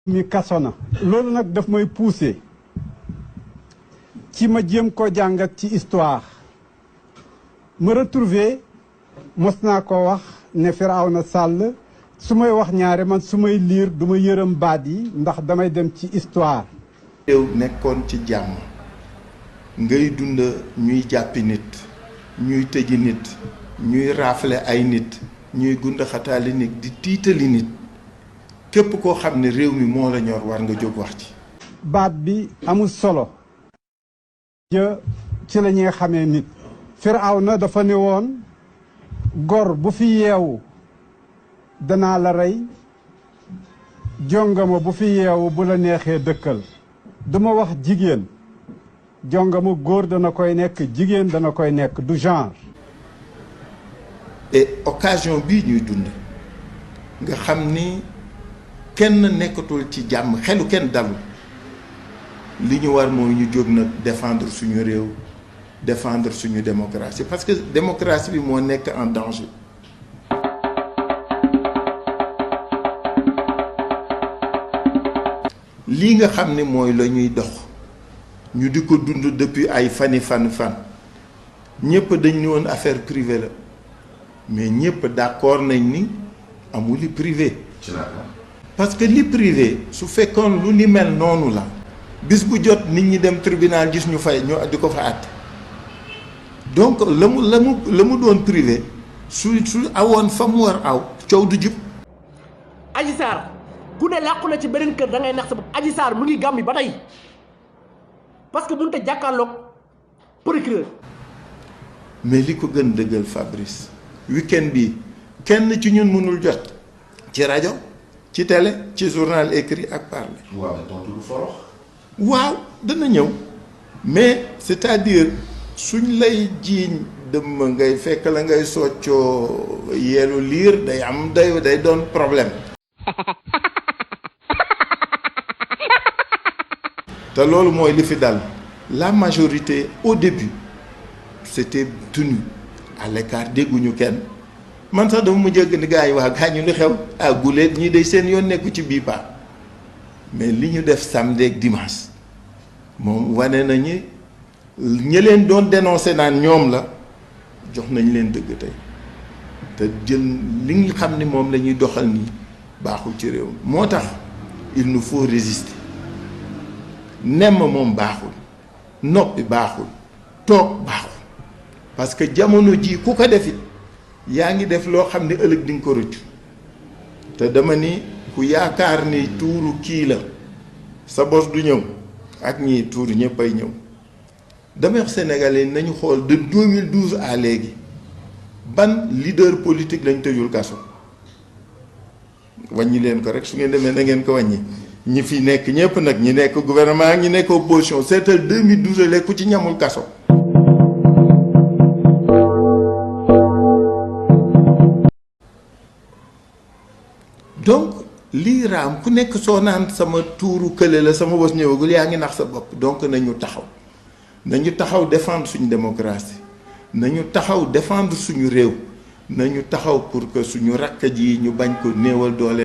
mi kaso na loolu nag daf may pousser ci ma jéem ko jàngat ci histoire ma retrouver mos naa ko wax ne Firawna Sall su may wax ñaare man su may liir du ma yërëm baat yi ndax damay dem ci histoire. réew nekkoon ci jàmm ngay dund ñuy jàppi nit ñuy tëji nit ñuy raafale ay nit ñuy gundaxataali nit di tiitali nit képp koo xam ne réew mi moo la ñor war nga jóg wax ci. baat bi amul solo. jë ci la ñuy xamee nit. Firawna dafa ne woon gor bu fi yeewu danaa la rey jongama bu fi yeewu bu la neexee dëkkal. duma wax jigéen jongama góor dana koy nekk jigéen dana koy nekk du genre. et occasion bii ñuy dund nga xam ni kenn nekkatul ci jàmm xelu kenn dalul li ñu war mooy ñu jóg nag défendre suñu réew défendre suñu démocratie parce que démocratie bi moo nekk en danger. lii nga xam ni mooy la ñuy dox ñu di ko dund depuis ay fan ñëpp dañ ni woon affaire privée la mais ñëpp d'accord nañ ni amul li privé. parce que li privé su fekkoon lu ni mel noonu la bis bu jot nit ñi dem tribunal gis ñu fay ñu di ko fa àtte donc la mu doon privé su awoon fa mu war aw coow du jub. Adji Sarr ku ne làqu na ci beneen kër da ngay nax sa bopp. Adji Sarr mu ngi Gàmbi ba tey parce que mënut a jàkkaarloog procureur. mais li ko gën dëggal Fabrice week-end bi kenn ci ñun mënul jot ci rajo ci télé ci journal écrit ak parlé. waaw tontu lu forox. waaw dana ñëw mais c'est-à-dire suñ lay jiiñ dëmm ngay fekk la ngay soccoo yeelu liir day doon problème. te loolu mooy li fi dal la majorité au début c'était tenu à l'écart dégguñu kenn man sax dama mu jëgg ni gars yi waa gaañu li xew guléet ñii day seen yoon nekku ci bii paa mais li ñu def samedi ak dimanche moom wane nañu ñi leen doon dénoncé naan ñoom la jox nañ leen dëgg tey te jël li nga xam ni moom la ñuy doxal nii baaxul ci réew moo tax il nous faut résister nemm moom baaxul noppi baaxul toog baaxul parce que jamono ji ku ko defit yaa ngi def loo xam ne ëllëg di nga ko rëccu te dama ni ku yaakaar ni tuuru kii la sa bos du ñëw ak ñii tuuru ñëpp ay ñëw dama wax sénégalais nañu xool de 2012 à léegi ban leader politique lañ tëjul kaso wàññi leen ko rek su ngeen demee na ngeen ko wàññi ñi fi nekk ñëpp nag ñi nekk gouvernement ak ñi nekk opposition seetal 2012 la ku ci ñamul kaso. donc lii raam ku nekk soo naan sama tuuru kële la sama bos ñëwagul yaa ngi nax sa bopp donc nañu taxaw défendre suñu démocratie nañu taxaw défendre suñu réew nañu taxaw pour que suñu rakk ji ñu bañ ko néewal doole.